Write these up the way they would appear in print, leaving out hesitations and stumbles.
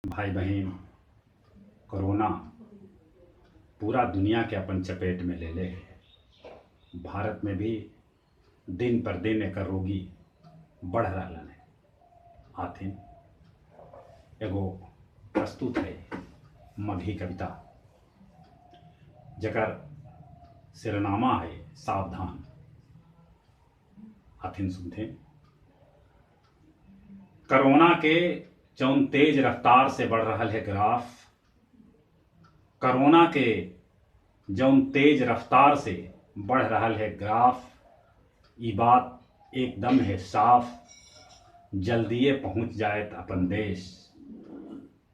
भाई बहन, कोरोना पूरा दुनिया के अपन चपेट में ले ले है। भारत में भी दिन पर दिन एकर रोगी बढ़ रहलन है। आथिन एगो प्रस्तुत है मगही कविता, जकर सिरनामा है सावधान। आथिन सुनते। कोरोना के जौन तेज रफ्तार से बढ़ रहा है ग्राफ, कोरोना के जौन तेज रफ्तार से बढ़ रहा है ग्राफ, ई बात एकदम है साफ, जल्दिए पहुंच जाए अपन देश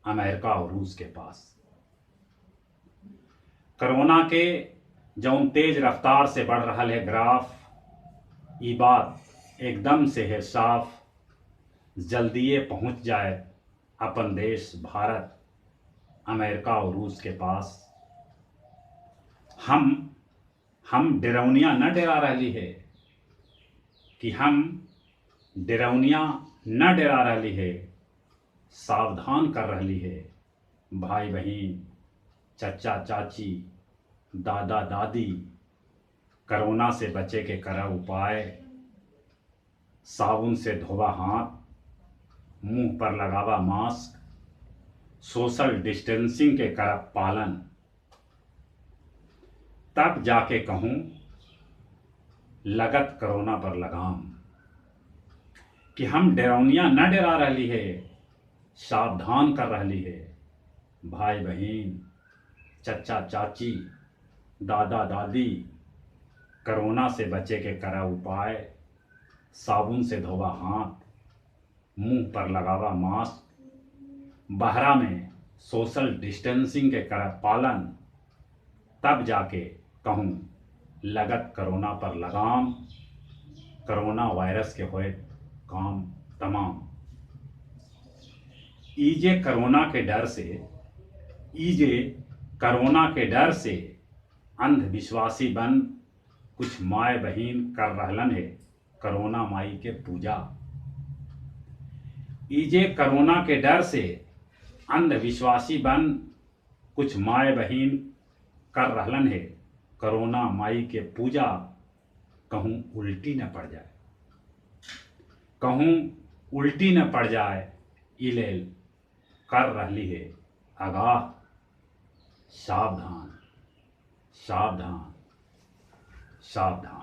अमेरिका और रूस के पास। कोरोना के जौन तेज रफ्तार से बढ़ रहा है ग्राफ, ई बात एकदम से है साफ, जल्दिए पहुंच जाए अपन देश भारत अमेरिका और रूस के पास। हम डरौनिया न डरा रही है कि हम डरौनिया न डरा रही है, सावधान कर रही है। भाई बहन, चचा चाची, दादा दादी, कोरोना से बचे के करा उपाय। साबुन से धोवा हाथ, मुंह पर लगावा मास्क, सोशल डिस्टेंसिंग के करा पालन। तब जाके कहूं लगत कोरोना पर लगाम। कि हम डरौनिया न डरा रही है, सावधान कर रही है। भाई बहन, चचा चाची, दादा दादी, कोरोना से बचे के करा उपाय। साबुन से धोवा हाथ, मुंह पर लगावा मास्क, बहरा में सोशल डिस्टेंसिंग के करा पालन। तब जाके कहूँ लगत कोरोना पर लगाम, कोरोना वायरस के होए काम तमाम। ई जे कोरोना के डर से, ई जे कोरोना के डर से अंधविश्वासी बन कुछ माय बहिन कर रहलन है कोरोना माई के पूजा। ई जे कोरोना के डर से अंधविश्वासी बन कुछ माय बहिन कर रहलन है कोरोना माई के पूजा। कहूँ उल्टी न पड़ जाए, कहूँ उल्टी न पड़ जाए, ई लेल कर रहली है आगाह। सावधान, सावधान, सावधान।